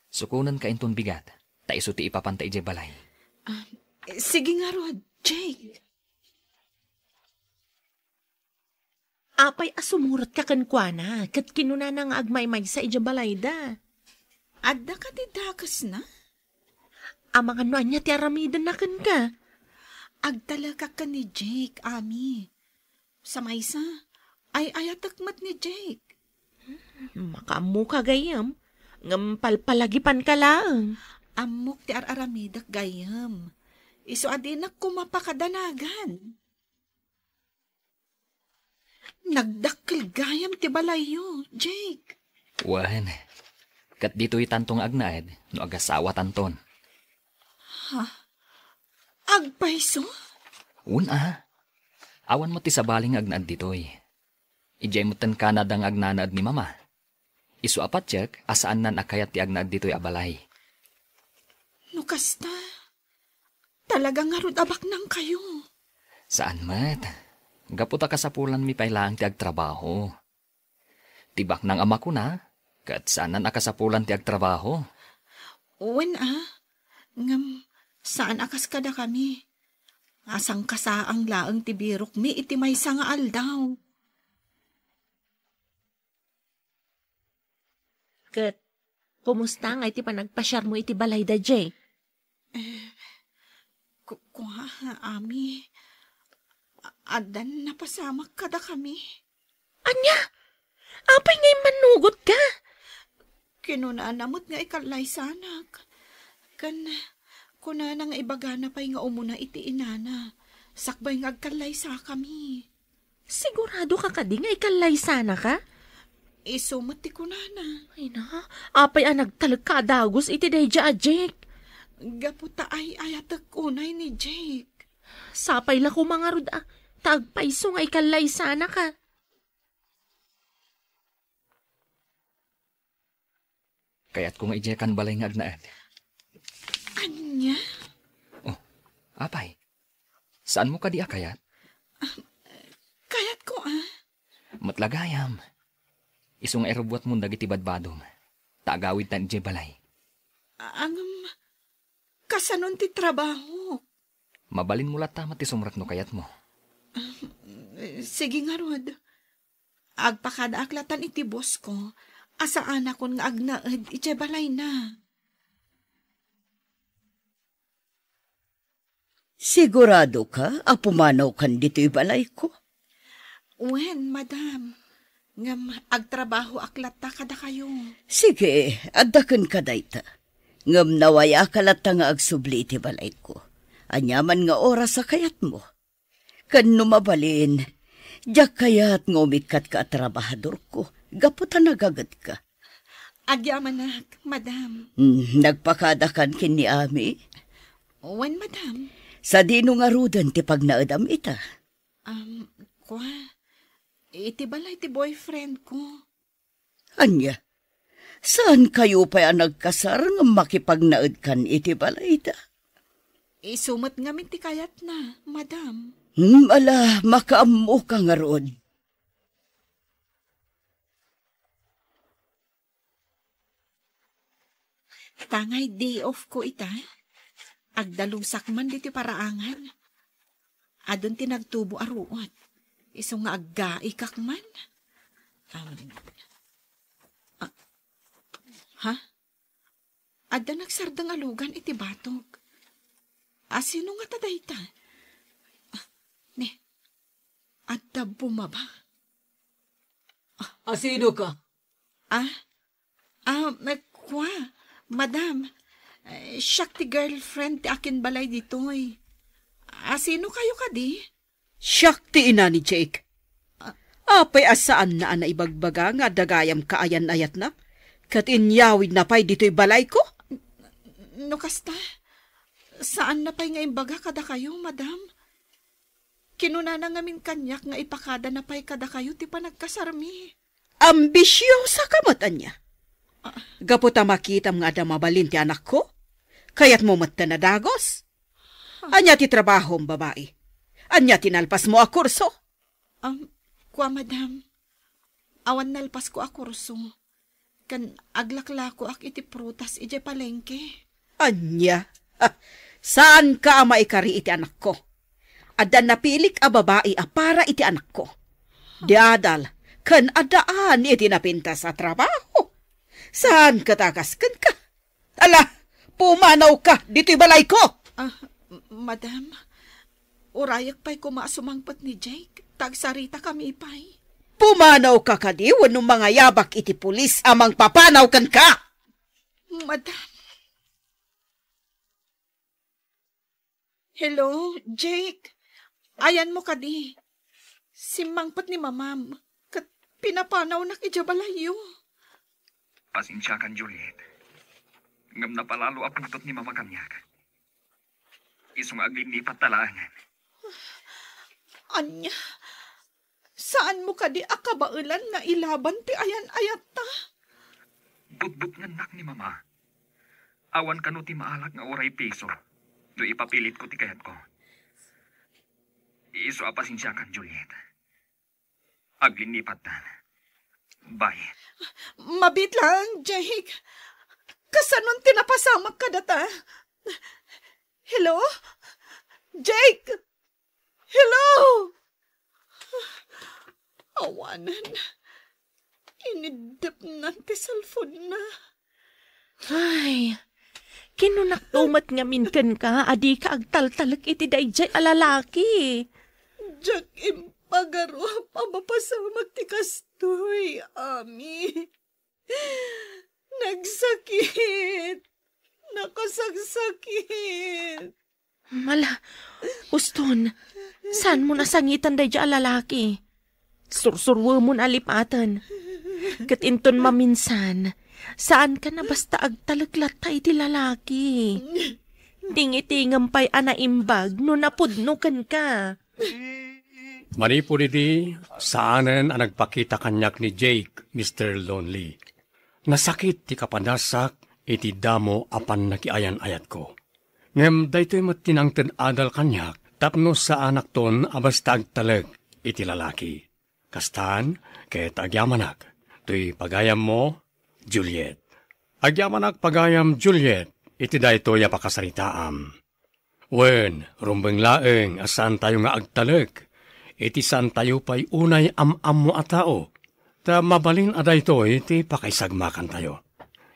Sukonenka inton bigat, ta isu ti ipapanta idiay balay. Ah, sige ngarud, Jake. Apay a sumurotka kenkuana, ket kinunana nga agmaymaysa idiay balayda? Adda kadi dakesna? Amangan no ania ti aramidenna kenka? Agtalekak ken ni Jake, Ami. Sa maysa, ay-ayatek met ni Jake. Makaammoka gayyem, ngem palpalagipanka laeng. Ammok ti ar-aramidek gayyem. Isu a dinak koma pakadanagan. Nagdakkel gayam ti balayyo, Jake. Wen, ket ditoytanto nga agnaed no agasawatanton. Ha? Agpayso? Wen a. Awan met ti sabali nga agnaed ditoy. Idiay metten Canada nga agnanaed ni Mama. Isu a patiek a saannan a kayat ti agnaed ditoy a balay. No kasta, talaga ngarud a baknangkayo. Saan met. Gapu ta kasapulanmi pay laeng ti agtrabaho. Ti baknang a makuna, ket saannan a kasapulan ti agtrabaho. Wen a, ngem saan a kas kadakami. Asangkasaang laeng ti birokmi iti maysa nga aldaw. Ket, kumusta ngay ti panagpasiarmo iti balayda, Jake? Eh, ku-, kua, Ami. A-, addan napasamak kadakami. Ania? Apay ngay mannugotka? Kinunana met nga ikallaysanak. Ken kunana nga ibagana pay nga umuna iti inana, sakbay nga agkallaysakami. Siguradoka kadi nga ikallaysanaka? Isu met ti kunana. Ay na, apay a nagtalekka a dagus iti daydiay a Jake? Gapu ta ay-ayatek unay ni Jake. Sapay la koma ngarud a, ta agpayso nga ikallaysanaka. Kayatko nga idiay kan balay nga agnaed. Ania? Oh, apay, saanmo kadi a kayat? Kayatko, ah. Met la gayam. Isu nga irubuatmon dagiti badbadom, ta agawidtan idiay balay. Ngem, kasanon ti trabaho? Mabalinmo latta met ti sumrek no kayatmo. Sige ngarud. Agpakadaak latan iti boss ko, a saanakon nga agnaed idiay balayna. Siguradoka a pumanawkan ditoy balayko? Wen, madam. Ngem agtrabahoak latta kadakayo. Sige, adda kenka dayta. Ngem nawayaka latta nga agsubli iti balayko. Aniaman nga oras a kayatmo. Ken no mabalin, diak kayat nga umikkatka a trabahadorko gapu ta nagagetka. Agyamanak, madam. Hmm, nagpakadakan ken ni Ami? Wen, madam. Sadino ngaruden ti pagnaedam ita? Um, kua, iti balay ti boyfriend ko. Ania? Saankayo pay a nagkasar ngem makipagnaedkan iti balayda? Isu met ngamin ti kayatna, madam. Hmm, ala, makaammoka ngarud. Tangay day off ko ita. Agdalusak man ditoy paraangan. Adun ti nagtubo a ruot. Isu nga aggaikak man. Um, ah, ha? Adda nagsardeng a lugan iti batog. A, sino ngata dayta? Ah, ne, adda bumaba. Asino ka? Ah, ah, eh, kua, madam, eh, siak ti girlfriend ti akinbalay ditoy. A, sino kayo kadi? Siak ti ina ni Jake. Ah. Apay a saanna a naibagbaga nga adda gayam kaayan-ayatna? Ket inyawidna pay ditoy balayko? No kasta, saanna pay nga imbaga kadakayo, madam. Kinunana ngamin kaniak nga ipakadana pay kadakayo ti panagkasarmi. Ambisiosa ka met ania? Ah. Gapu ta makitam nga adda mabalin ti anakko? Kayatmo met ta nadagos? Ania ti trabahom, babai? Ania ti nalpasmo a kurso? Um, kua, madam. Awan nalpasko a kurso. Ken aglaklakoak iti prutas idiay palengke. Ania? Ha, saanka a maikari iti anakko. Adda napilik a babai a para iti anakko. Diadal ken addaan iti napintas a trabaho. Saanka a kas kenka. Ala, pumanawka ditoy balayko! Ah, m-, madam, urayak pay koma a sumangpet ni Jake, ta agsaritakami pay. Pumanawka kadi wenno mangayabak iti pulis a mangpapanaw kenka? Madam. Hello, Jake. Ayanmo kadi? Simmangpet ni mamam, ket pinapanawnak idiay balayyo. Pasensiakan, Juliet. Ngem napalalo a pudot ni mama kaniak. Isu nga aglinnipatta laengen. Ania? Saanmo kadi a kabaelan nga ilaban ti ayan-ayatta? Butbutngennak ni mama. Awan kano ti maalak nga uray piso no ipapilitko ti kayatko. Isu a pasensiakan, Juliet. Aglinnipatta. Bye. Mabiit lang, Jake. Kasanon ti napasamak kadata? Hello? Jake? Hello? Awanen. Iniddepnan ti cellphone-na. Ay, kinunakto met ngamin kenka a dika agtaltalek iti daydiay a lalaki. Diak impagarup a mapasamak ti kastoy, Ami. Nagsakit. Nakasaksakit. Ala, uston, saanmo a sangitan daydiay a lalaki? Sursuruemon a lipaten. Ket inton maminsan, saanka a basta agtalek latta iti lalaki. Tingitingem pay a naimbag no napudno kenka. Manipud idi, saanen a nagpakita kaniak ni Jake, Mister Lonely. Nasakit ti kapanasak iti damo a pannakiayan-ayatko. Ngem daytoy met ti nangted adal kaniak tapno saanakton a basta agtalek iti lalaki. Kastan, ket agyamanak, toy pagayammo, Juliet. Agyamanak pagayam, Juliet, iti daytoy a pakasaritaam. Wen, rumbeng laeng a saantayo nga agtalek iti saantayo pay unay am-ammo a tao, ta mabalin a daytoy ti pakaisagmakantayo.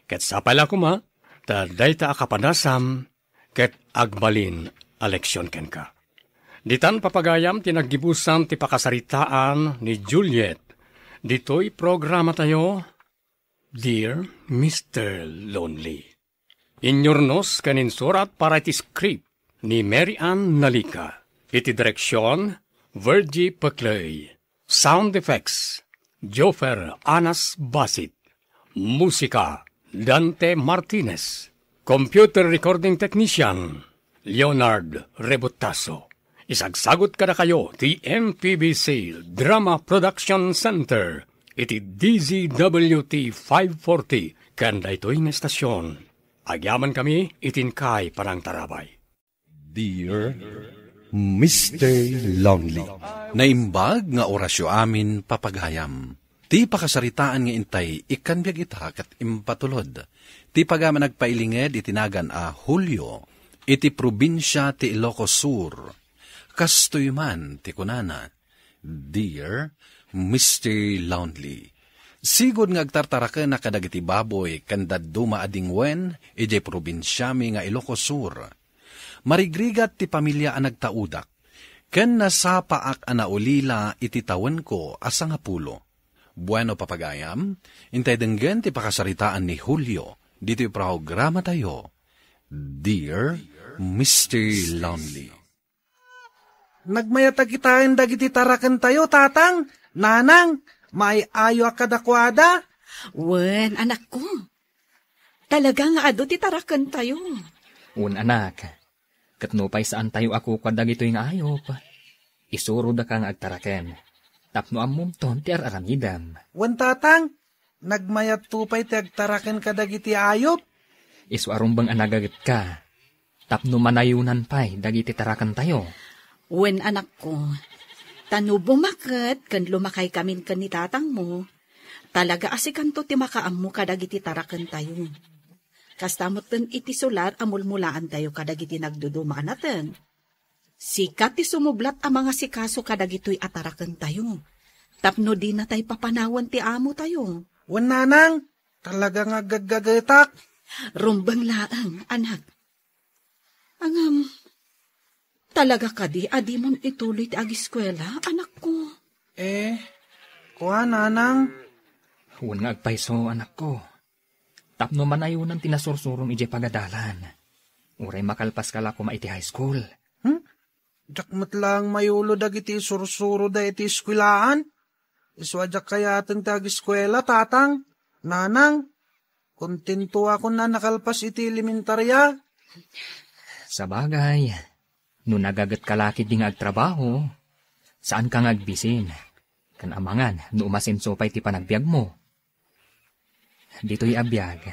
Ket sapay la koma, ta dayta a kapadasam ket agbalin a leksion kenka. Ditan, papagayam, ti naggibusan ti pakasaritaan ni Juliet ditoy programatayo, Dear Mister Lonely. Inyurnos ken insurat para iti script ni Mary Ann Nalica. Iti direksion, Virgie Peclay. Sound effects, Joffer Anas Basit. Musika, Dante Martinez. Computer recording technician, Leonard Rebotaso. Isagsagut kadakayo ti M P B C Drama Production Center iti D Z W T five forty ken daytoy nga estasion. Agyamankami iti inkay panangtarabay. Dear Mister Lonely. Naimbag nga orasyo amin, papagayam. Ti pakasaritaan nga intay ikkan biag ita ket impatulod ti pagayam a nagpailinged iti nagan a Julio iti probinsia ti Ilocos Sur. Kastoy man ti kunana, Dear Mister Lonely, sigud nga agtartarakenak kadagiti baboy ken dadduma a dingwen idiay probinsiami nga Ilocos Sur. Marigrigat ti pamilia a nagtaudak, ken nasapaak a naulila iti tawenko a sangapulo. Bueno, papagayam, intay denggen ti pakasaritaan ni Julio ditoy programatayo, Dear Mister Lonely. Nagmayat a kitaen dagiti tarakentayo, Tatang, Nanang, maay-ayo a kadakuada. Wen, anakko. Talaga nga adu ti tarakentayo. Wen, anak. Ket nupay saantayo a kukua dagitoy nga ayup, isurodaka nga agtaraken tapno ammomton ti ar-aramidem. Wen, Tatang, nagmayatto pay ti agtaraken kadagiti ayup. Isu a rumbeng a nagagetka tapno manayonan pay dagiti tarakentayo. Wen, anakko, ta no bumaket ken lumakaykamin ken ni tatangmo, talaga a sikanto ti makaammo kadagiti tarakentayo. Kasta metten iti sular a mulmulaantayo kadagiti nagduduma a nateng. Sika ti sumublat a mangasikaso kadagitoy a tarakentayo, tapno dinatay papanawen ti amotayo. Wen, Nanang, talaga nga aggaggagetak. Rumbeng laeng, anak. Ngem, talaga kadi a dimon ituloy ti agiskuela, anakko? Eh, kua, Nanang. Wen nga agpayso, anakko. Tapno manayonan ti nasursurom idiay pagadalan. Uray makalpaska la koma iti high school. Hmm? Diak met laeng mayulo dagiti isursuroda iti eskuelaan. Isu a diak kayaten ti agiskuela, Tatang, Nanang. Kontentoakon a nakalpas iti elementaria. Sabagay, no nagagetka la ketdi nga agtrabaho, saanka nga agbisin. Ken amangan no umasenso pay ti panagbiagmo. Ditoy a biag,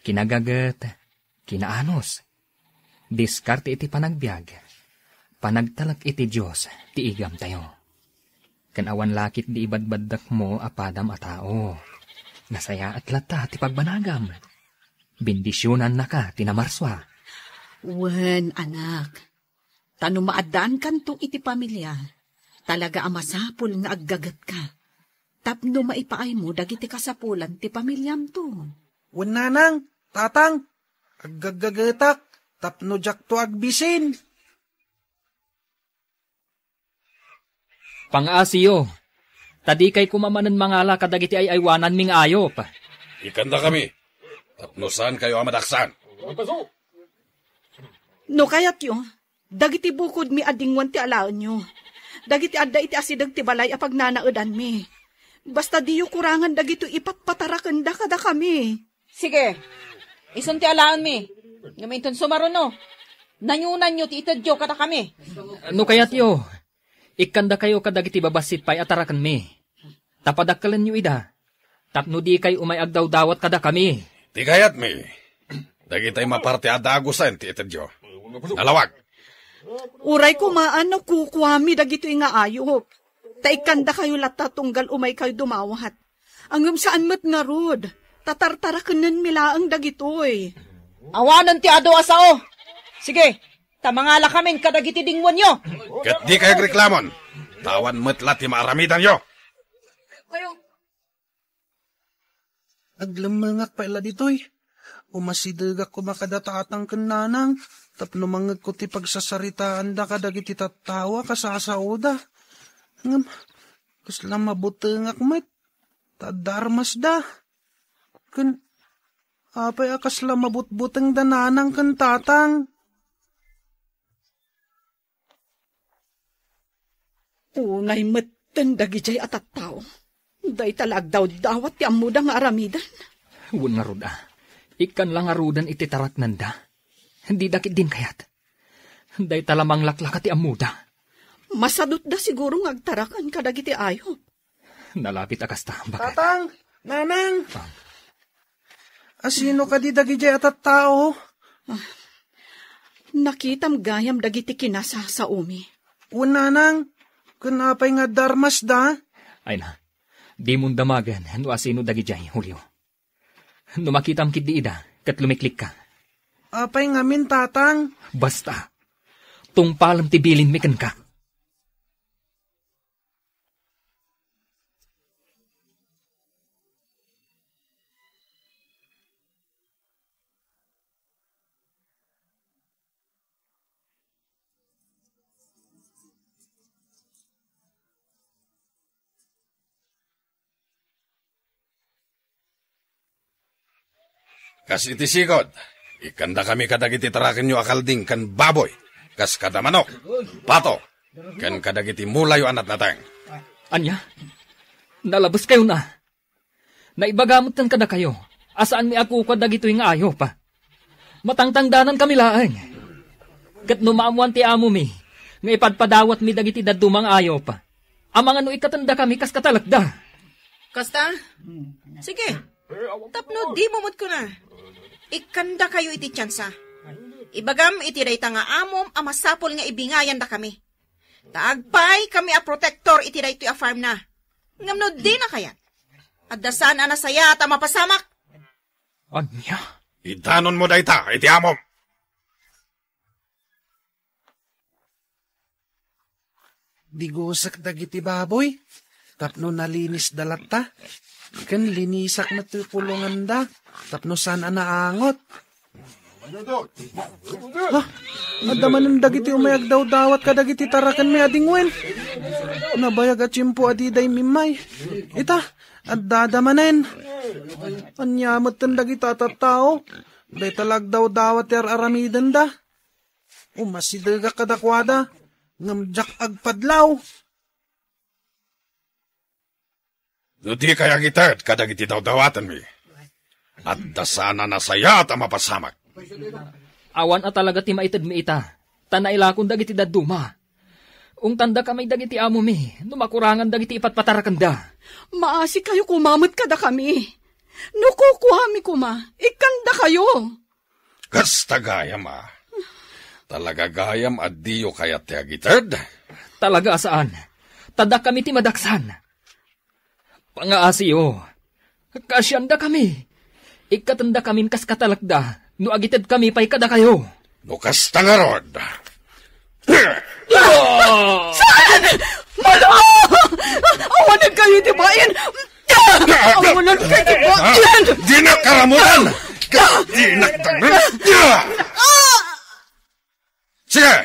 kinagaget, kinaanus, diskarte iti panagbiag, panagtalek iti Dios ti igamtayo. Ken awan la ketdi ibadbaddekmo a padam a tao. Nasayaat latta ti pagbanagam. Bendisionannaka ti namarsua. Wen, anak. Ta no maaddaankanto iti pamilia, talaga a masapul nga aggagetka tapno maipaaymo dagiti kasapulan ti pamiliamto. Wen, Nanang, Tatang, aggaggagetak tapno diakto agbisin. Pangaasiyo, ta dikay koma manen mangala kadagiti ay-aywananmi nga ayup. Ikkandakami, tapno saankayo a madaksan. No kayatyo, dagiti bukodmi a dingwen ti alaenyo. Dagiti adda iti asideg ti balay a pagnanaedanmi. Basta diyo kurangan dagitoy ipatpatarakenda kadakami. Sige, isun ti alaenmi. Ngem inton sumaruno, Nanyonanyo ti itedyo kadakami. No kayatyo, ikkandakayo kadagiti babassit pay a tarakenmi. Ta padakkelenyo ida, tapno dikay umay agdawdawat kadakami. Ti kayatmi, dagitay maparte a dagusen ti itedyo. Nalawag. Uray koma a no kukuami dagitoy nga ayup, ta ikkandakayo latta tunggal umaykayo dumawat. Ngem saan met ngarud, ta tartarakenenmi laeng dagitoy. Awanen ti adu a sao. Sige, ta mangalakamin kadagiti dingwenyo. Ket dikay agreklamon, ta awan met la ti maaramidanyo. Aglemmengak pay la ditoy. Umasidegak koma kada tatang ken nanang tapno mangngegko ti pagsasaritaanda kadagiti tattao a kasasaoda. Ngem kasla mabutengak met, ta adda armasda. Ken apay a kasla mabutbutengda nanang ken tatang? Unay metten dagidiay a tattao. Dayta la agdawdawat ti ammoda nga aramiden. Wen ngarud a, ikkan la ngaruden iti taraknenda. Dida ketdin kayat. Dayta la manglaklaka ti ammoda. Masadutda siguro nga agtaraken kadagiti ayup. Nalapit a kasta, baket. Tatang! Nanang! Ah. Asino kadi dagidiay a tattao? Ah, nakitam gayam dagiti kinasasaomi. Wen, nanang, ken apay nga adda armasda? Ay na, dimon damagen no asino dagidiay, Julio. No makitam ketdi ida, ket lumiklikka. Apay ngamin, tatang? Basta, tungpalem ti bilinmi kenka. Kas iti sigud, ikkandakami kadagiti tarakenyo a kalding ken baboy, kas kada manok, pato, ken kadagiti mulayo a natnateng. Ania? Nalabeskayon a? Naibaga metten kadakayo a saanmi a kukua dagitoy nga ayup. Matangtangdanankami laeng. Ket no maammoan ti amomi nga ipadpadawatmi dagiti dadduma nga ayup, amangan no ikkatendakami kas katalekda. Kasta? Sige. Tapno dimo met kuna, ikkandakayo iti tiansa. Ibagam iti dayta nga amom a masapul nga ibingayandakami. Ta agpaykami a protektor iti daytoy a farmna. Ngem no dina kayat, adda saan a nasayaat a mapasamak. Ania? Idanonmo dayta iti amom. Digusek dagiti baboy tapno nalinisda latta, ken linisak met ti kulonganda tapno saan a naangot. Ha? Adda manen dagiti umay agdawdawat kadagiti tarakenmi a dingwen. Nabayag a tiempo a dida immimmay. Ita, addada manen. Ania metten dagita a tattao? Dayta la agdawdawat ti ar-aramidenda. Umasidegak kadakuada, ngem diak agpadlaw. No dikay agited kadagiti dawdawatenmi, adda saan a nasayaat a mapasamak. Awan a talaga ti maitedmi ita, ta nailakon dagiti dadduma. Ungtandakami dagiti amomi no makurangan dagiti ipatpatarakenda. Maasikayo koma met kadakami. No kukuami koma, ikkandakayo. Kasta gayam a. Talaga gayam a diyo kayat ti agited? Talaga a saan. Ta dakami ti madaksan. Pangaasiyo. Kaasiandakami. Ikkatendakamin kas katalekda no agitedkami pay kadakayo. No kasta ngarud, Ah! Saan? Mano! Awanen kayo iti bain! Awanen kayo iti bain! Dinak karamutan! Dinak dangan! Sige!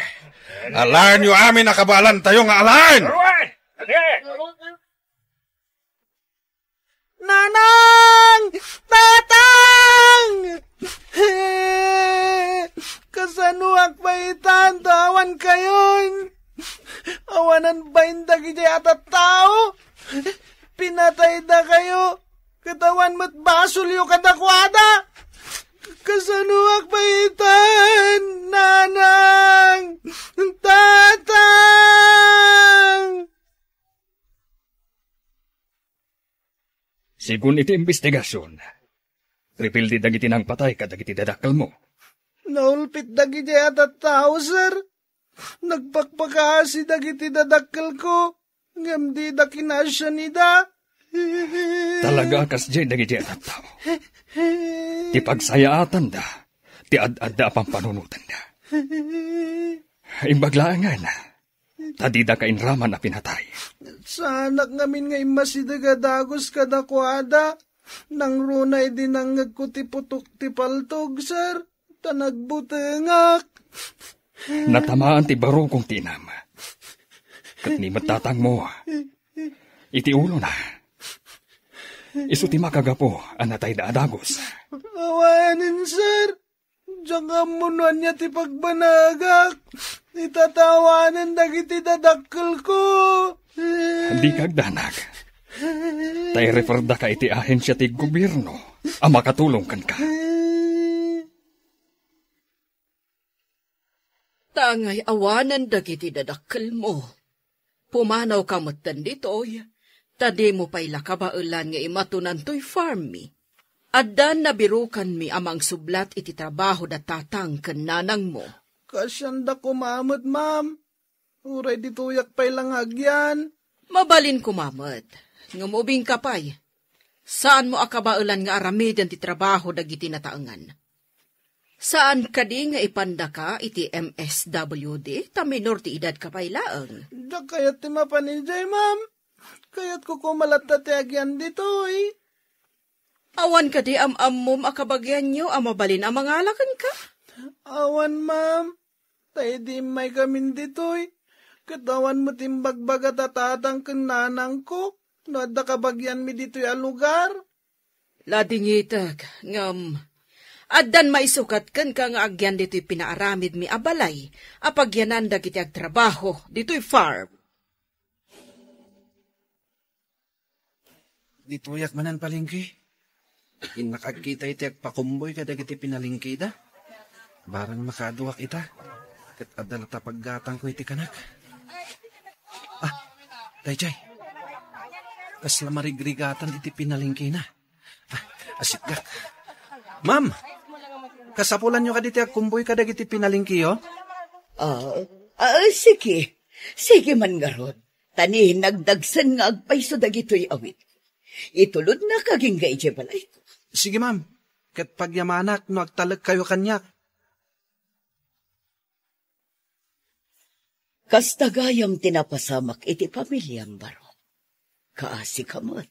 Alaenyo amin a kabaelantayo nga alaen! Nanang! Tatang! Kasanoak pay itan ta awan kayon? Awanen bain dagidiay a tattao? Pinatayda kayo, ket awan met basolyo kadakuada. Kasanoak pay itan, Nanang? Tatang! Segun iti imbestigasion, rebelde dagiti nangpatay kadagiti dadakkelmo. Naulpit dagiti a tattao, sir. Nagpakpakaasi dagiti dadakkelko, ngem dida kinasianida. Talaga a kasdiay dagiti a tattao. Ti pagsayaatanda, ti ad-adda a pampanunotanda. Imbag laengen, ta dida kainraman a pinatay. Saanak ngamin nga immasideg a dagus kadakuada. Nangruna idi nangngegko ti putok ti paltog, sir, ta nagbutengak. Natamaan ti barukong ti inam. Ket ni met tatangmo, iti ulona. Isu ti makagapu a natayda a dagus. Awanen, sir. Diak ammo no ania ti pagbanagak. Itatawanen dagiti dadakkelko. Dika agdanag. Ta ireferdaka iti ahensia ti gobierno a makatulong kenka. Ta angay awanen dagiti dadakkelmo. Pumanawka metten ditoy, ta dimo pay la kabaelan nga imatunan toy farm mi. Addan nabirukanmi a mangsublat iti trabaho da tatang ken nanangmo. Kasianda koma met, ma'am. Uray ditoyak pay la nga agyan. Mabalin koma met. Ngem ubingka pay. Saanmo a kabaelan nga aramiden ti trabaho dagiti nataengan. Saan kadi nga ipandaka iti M S W D ta minor ti edadka pay laeng? Diak kayat ti mapan idiay, ma'am. Kayatko koma latta ti agyan ditoy. Awan kadi am-ammom a kabagianyo a mabalin a mangala kenka? Awan, ma'am. Ta idi immaykamin ditoy, ket awan met imbagbaga ta tatang ken nanangko no adda kabagianmi ditoy a lugar. Ladingitek, ngem addan maisukat kenka nga agyan ditoy pinaaramidmi a balay a pagyanan dagiti agtrabaho ditoy farm. Ditoyak manen palengke. Innak agkita iti agpakumboy kadagiti pinalengkeda. Barang makaaduak ita, ket adda latta paggatangko iti kanak. Ah, daydiay. Kasla marigrigatan iti pinalengkena. Ah, asikgak. Ma'am, kasapulanyo kadi ti agkumboy kadagiti pinalengkeyo? Ah, ah, sige. Sige man ngarud. Ta ni nagdagsen nga agpayso dagitoy awit. Itulodnak agingga idiay balayko. Sige, ma'am. Ket pagyamanak no agtalekkayo kaniak. Kasta gayam ti napasamak iti pamiliam, Barok. Kaasika met.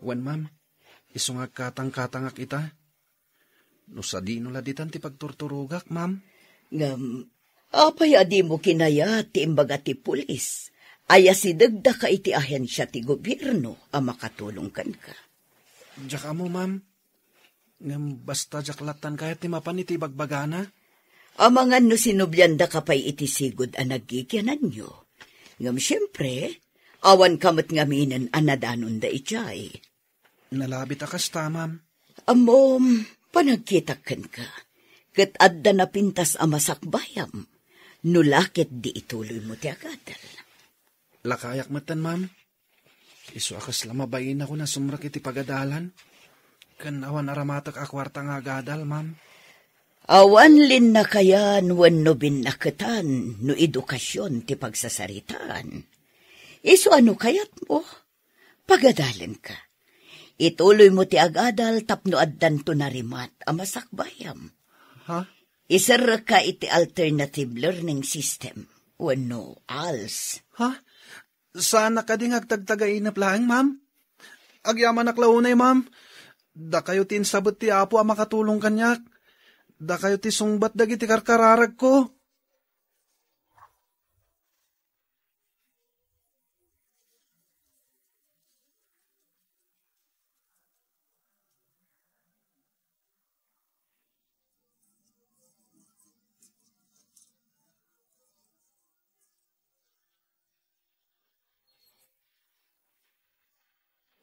Wen, ma'am. Isu nga agkatangkatangak ita. No sadino la ditan ti pagturturogak, ma'am? Ngem, apay a dimo kinayat ti imbaga ti pulis a yasidegdaka iti ahensia ti gobierno a makatulong kenka? Diak ammo, ma'am. Ngem basta diak lattan kayat ti mapan iti ibagbagana. Amangan no sinubliandaka pay iti sigud a naggigiananyo. Ngem siempre, awanka met ngaminen a nadanonda idiay. Nalabit a kasta, ma'am. Ammom, panagkitak kenka, ket adda napintas a masakbayam, no la ket di ituloymo ti agadal. Lakayak metten, ma'am. Isu a kasla mabainakon a sumrek iti pagadalan, ken awan aramatek a kuarta nga agadal, ma'am. Awan linnakayan wenno binnaketan no edukasion ti pagsasaritaan. Isu a no kayatmo, pagadalenka. Ituloymo ti agadal tapno addanto narimat a masakbayam. Ha? Iserrekka iti alternative learning system wenno als. Ha? Saanak kadi nga agtagtagainep laeng, ma'am? Agyamanak la unay, ma'am. Dakayo ti insabet ti Apo a makatulong kaniak. Dakayo ti sungbat dagiti karkararagko.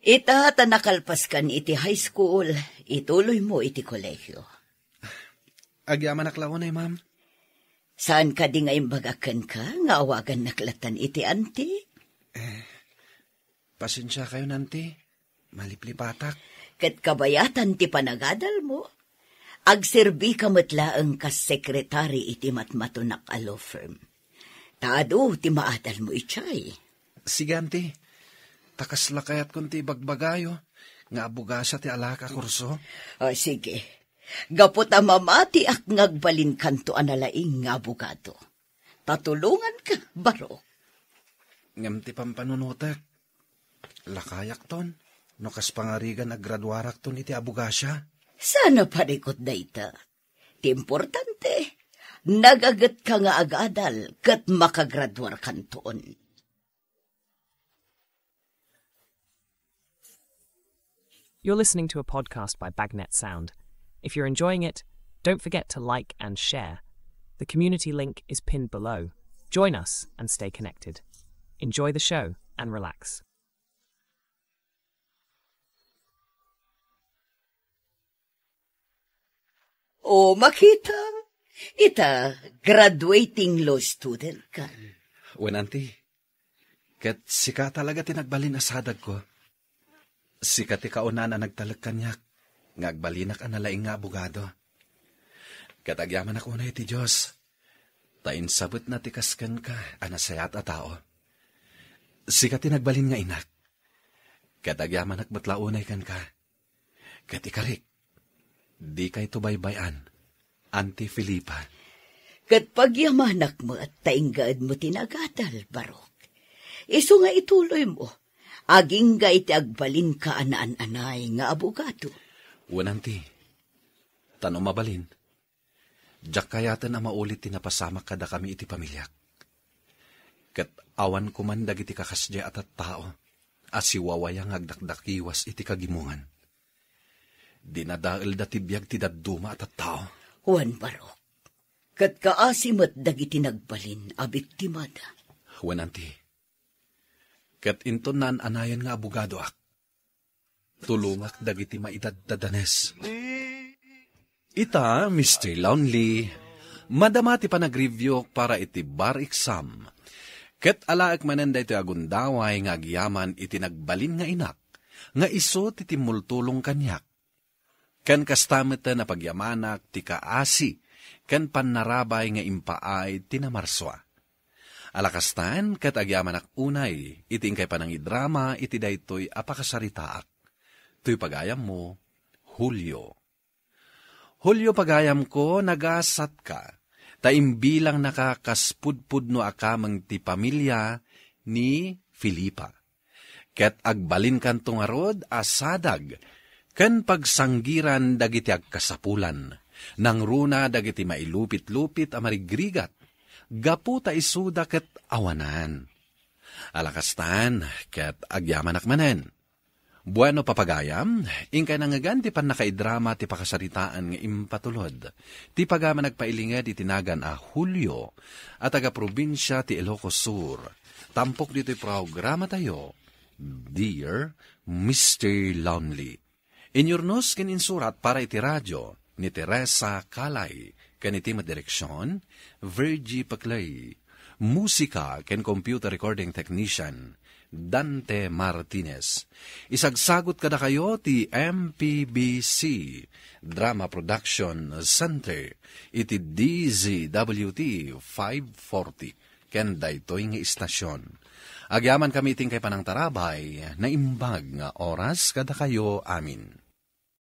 Ita ta nakalpaskan iti high school, ituloymo iti kolehio. Agyamanak la unay, ma'am. Saan kadi nga imbagak kenka nga awagannak latan iti anti? Eh, pasensiakayon, anti. Maliplipatak. Ket kabayatan ti panagadalmo, agserbika met laeng kas sekretari iti matmatonak a law firm. Ta adu ti maadalmo idiay. Sige, anti. Ta kasla kayatkon ti ibagbagayo nga abogasa ti alaak a kurso. O, sige. Gapu ta mamatiak nga agbalinkanto a nalaing nga abogado. Ta tulonganka, Barok. Ngem ti pampanunotek, lakayakton no kas pangarigan agraduarakton iti abogasa. Saan a parikut dayta. Ti importante, nagagetka nga agadal ket makagraduarkanton. You're listening to a podcast by Bagnet Sound. If you're enjoying it, don't forget to like and share. The community link is pinned below. Join us and stay connected. Enjoy the show and relax. O, makita, ita, graduating law student ka. Wen, anti. Ket sika talaga ti nagbalin a sadagko. Sika ti kaunaan a nagtalek kaniak nga agbalinak a nalaing nga abogado. Ket agyamanak unay iti Dios, ta insabetna ti kas kenka a nasayaat a tao. Sika ti nagbalin nga inak. Ket agyamanak met la unay kenka. Ket ikarik, dikayto baybay-an, Anti Felipa. Ket pagyamanak met ta inggaedmo ti nagadal, Barok. Isu nga ituloymo, agingga iti agbalinka a naan-anay nga abogado. Wen, anti. Ta no mabalin, diak kayaten a maulit ti napasamak kadakami iti pamiliak. Ket awan koman dagiti kakasdiay a tattao a siwawaya nga agdakdakiwas iti kagimongan. Dinadaelda ti biag ti dadduma a tattao. Wen, Barok, ket kaasi met dagiti nagbalin a biktimada. Wen, anti. Ket inton naan-anayen nga abogadoak, tulongak dagiti maidaddadanes. Ita, Mister Lonely, madama ti panagreviewk para iti bar exam. Ket alaek manen daytoy a gundaway nga agyaman iti nagbalin nga inak, nga isu ti timmultulong kaniak. Ken kasta met a pagyamanak ti kaasi ken pannarabay nga impaay ti namarsua. Alakastan, ket agyamanak unay iti inkay panangidrama iti daytoy a pakasaritaak. Toy pagayammo, Julio. Julio, pagayamko, nagasatka, ta imbilangnaka kas pudpudno a kameng ti pamilia ni Felipa. Ket agbalinkanto ngarud a sadag ken pagsanggiran dagiti agkasapulan, nangruna dagiti mailupit-lupit a marigrigat, gapu ta isuda ket awanan. Alakastan, ket agyamanak manen. Bueno, papagayam, inkay nangngegan ti pannakaidrama ti pakasaritaan nga impatulod ti pagayam a nagpailinged iti nagan a Julio a taga-probinsia ti Ilocos Sur. Tampok ditoy programatayo, Dear Mister Lonely. Inyurnos ken insurat para iti radio ni Teresa Calay, ken iti met direksion, Virgie Paclay. Musika ken computer recording technician, Dante Martinez. Isagsagut kadakayo ti M P B C Drama Production Center iti D Z W T five forty ken daytoy nga istasion. Agyamankami iti inkay panangtarabay, naimbag nga oras kadakayo amin.